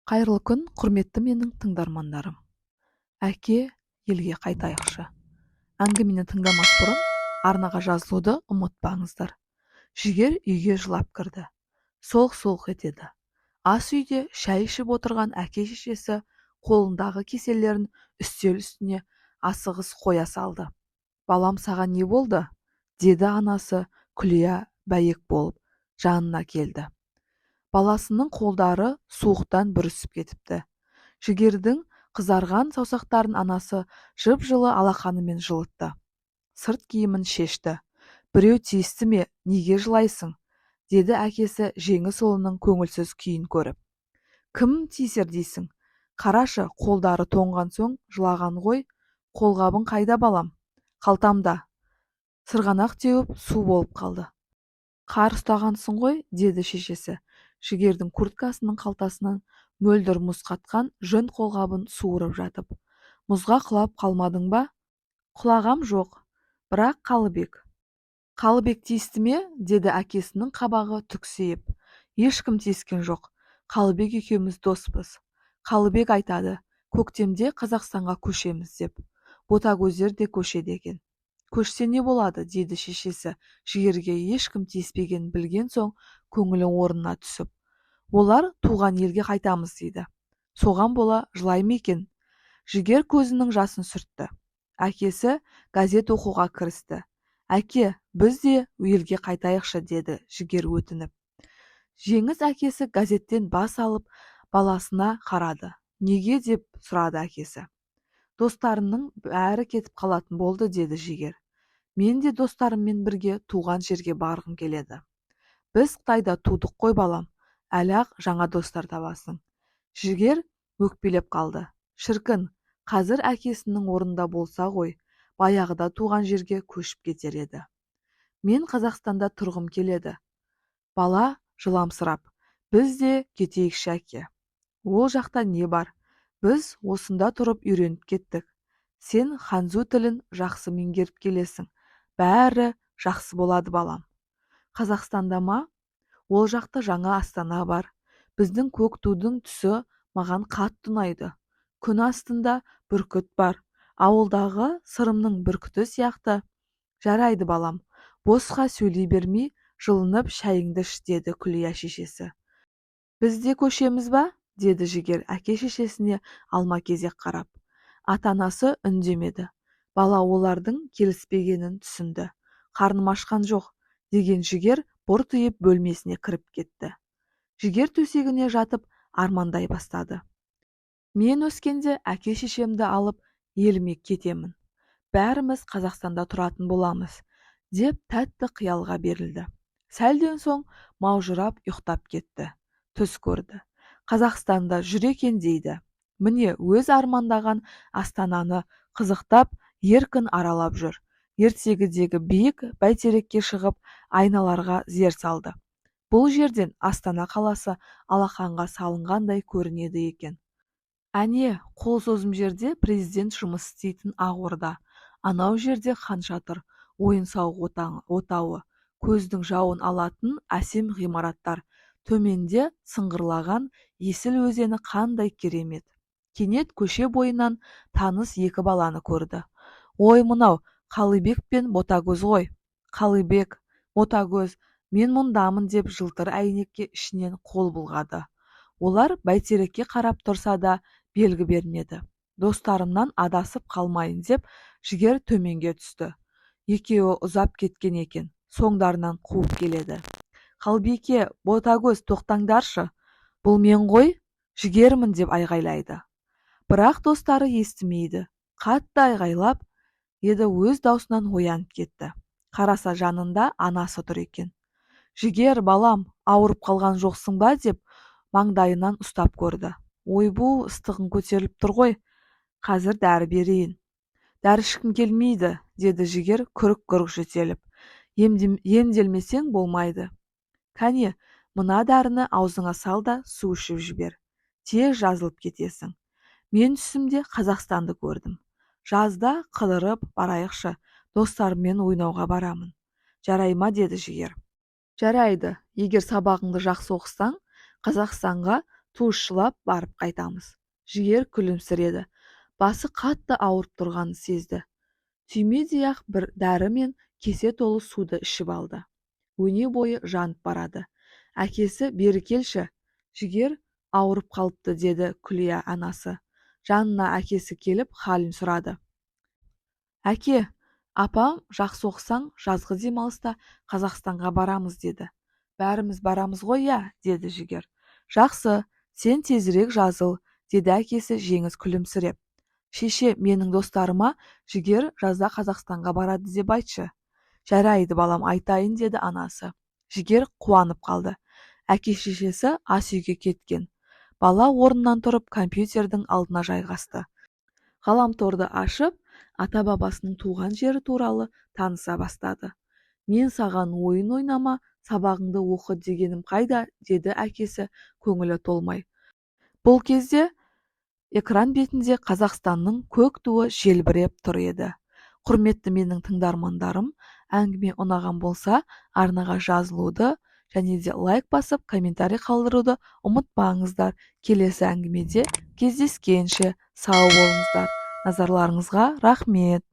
Қайырлы күн, құрметті менің тыңдармандарым! Әке, елге қайтайықшы. Әңгімені тыңдамас бұрын арнаға жазылуды ұмытпаңыздар. Жігер үйге жылап кірді. Солқ-солқ етеді. Ас үйде шай ішіп отырған әке-шешесі қолындағы кеселерін үстел үстіне асығыс қоя салды. «Балам, саған не болды?» – деді анасы Күлия бәйек болып жанына келді. Баласының қолдары суықтан бүрісіп кетіпті. Жігердің қызарған саусақтарын анасы жып-жылы алақанымен жылытты. Сырт киімін шешті. «Біреу тиісті ме, неге жылайсың?» – деді әкесі Жеңіс ұлының көңілсіз күйін көріп. «Кім тиісер дейсің? Қарашы, қолдары тоңған соң жылаған ғой. Қолғабың қайда, балам?» «Қалтамда. Сырғанақ теуіп, су болып қалды». «Қар ұстағансың ғой», – деді шешесі, Жігердің курткасының қалтасынан мөлдір мұз қатқан жүн қолғабын суырып жатып. «Мұзға құлап қалмадың ба?» «Құлағам жоқ, бірақ Қалыбек». «Қалыбек тиісті ме?» – деді әкесінің қабағы түксиіп. «Ешкім тиіскен жоқ. Қалыбек екеуміз доспыз. Қалыбек айтады, көктемде Қазақстанға көшеміз деп. Ботагөздер де көшеді екен». «Көшсе не болады?» – деді шешесі Жігерге ешкім тиіспегенін білген соң көңілі орнына түсіп. «Олар туған елге қайтамыз дейді. Соған бола жылай ма екен?» Жігер көзінің жасын сүртті. Әкесі газет оқуға кірісті. «Әке, біз де елге қайтайықшы», – деді Жігер өтініп. Жеңіс әкесі газеттен бас алып, баласына қарады. «Неге?» – деп сұрады әкесі. «Достарымның бәрі кетіп қалатын болды», – деді Жігер. «Мен де достарыммен бірге туған жерге барғым келеді». «Біз Қытайда тудық қой, балам, әлі-ақ жаңа достар табасың». Жігер өкпелеп қалды. Шіркін, қазір әкесінің орнында болса ғой, баяғыда туған жерге көшіп кетер еді. «Мен Қазақстанда тұрғым келеді». Бала жыламсырап: «Біз де кетейікші, әке». «Ол жақта не бар? Біз осында тұрып үйреніп кеттік. Сен ханзу тілін жақсы меңгеріп келесің. Бәрі жақсы болады, балам». «Қазақстанда ма? Ол жақта жаңа астана бар. Біздің көк тудың түсі маған қатты ұнайды. Күн астында бүркіт бар, ауылдағы Сырымның бүркіті сияқты». «Жарайды, балам, босқа сөйлей бермей, жылынып шайыңды іш», – деді Күлия шешесі. «Біз де көшеміз ба?» – деді Жігер әке-шешесіне алма-кезек қарап. Ата-анасы үндемеді. Бала олардың келіспегенін түсінді. «Қарным ашқан жоқ», – деген Жігер бұртиып бөлмесіне кіріп кетті. Жігер төсегіне жатып армандай бастады. «Мен өскенде әке-шешемді алып еліме кетемін. Бәріміз Қазақстанда тұратын боламыз», – деп тәтті қиялға берілді. Сәлден соң маужырап ұйықтап кетті. Түс көрді. Қазақстанда жүр екен дейді. Міне, өз армандаған астананы қызықтап, еркін аралап жүр. Ертегідегі биік бәйтерекке шығып, айналаға зер салды. Бұл жерден Астана қаласы алақанға салынғандай көрінеді екен. Әне, қол созым жерде президент жұмыс істейтін Ақ орда. Анау жерде Хан Шатыр ойын-сауық отауы. Көздің жауын алатын әсем ғимараттар. Төменде сыңғырлаған Есіл өзені қандай керемет! Кенет көше бойынан таныс екі баланы көрді. «Ой, мынау Қалибек пен Ботагөз ғой! Қалибек, Ботагөз, мен мұндамын!» – деп жылтыр әйнекке ішінен қол бұлғады. Олар бәйтерекке қарап тұрса да, белгі бермеді. «Достарымнан адасып қалмайын», – деп Жігер төменге түсті. Екеуі ұзап кеткен екен, соңдарынан қуып келеді. «Қалбике, Ботагөз, тоқтаңдаршы! Бұл мен ғой, Жігермін!» – деп айғайлайды. Бірақ достары естімейді. Қатты айғайлап еді, өз даусынан оянып кетті. Қараса, жанында анасы тұр екен. «Жігер, балам, ауырып қалған жоқсың ба?» – деп маңдайынан ұстап көрді. «Ойбу, ыстығың көтеріліп тұр ғой, қазір дәрі берейін». «Дәрі ішкім келмейді», – деді Жігер күрк-күрк жөтеліп. «Емделмесең болмайды. Кәне, мына дәріні аузыңа сал да, су ішіп жібер. Тез жазылып кетесің. Мен түсімде Қазақстанды көрдім. Жазда қыдырып барайықшы, достарыммен ойнауға барамын. Жарай ма?» – деді Жігер. «Жарайды, егер сабағыңды жақсы оқысаң, Қазақстанға Туысшылап барып қайтамыз. Жігер күлімсіреді. Басы қатты ауырып тұрғанын сезді. Түймедей-ақ бір дәрі мен кесе толы суды ішіп алды. Өне бойы жанып барады. Әкесі, бері келші. Жігер ауырып қалыпты, деді Күлия анасы. Жанына әкесі келіп, халін сұрады. Әке, апам жақсы оқысаң, жазғы демалыста Қазақстанға барамыз деді. Бәріміз барамыз ғой, иә, деді Жігер. Жақсы, сен тезірек жазыл, деді әкесі Жеңіс күлімсіреп. Шеше, менің достарыма Жігер жазда Қазақстанға барады деп айтшы. Жарайды, балам, айтайын, деді анасы. Жігер қуанып қалды. Әке-шешесі ас үйге кеткен. Бала орнынан тұрып, компьютердің алдына жайғасты. Ғаламторды ашып, ата-бабасының туған жері туралы таныса бастады. Мен саған ойын ойнама, сабағыңды оқы дегенім қайда, деді әкесі көңілі толмай. Бұл кезде экран бетінде Қазақстанның көк туы желбіреп тұр еді. Құрметті менің тыңдармандарым, әңгіме ұнаған болса, арнаға жазылуды және де лайк басып, комментарий қалдыруды ұмытпаңыздар. Келесі әңгімеде кездескенше сау болыңыздар. Назарларыңызға рахмет.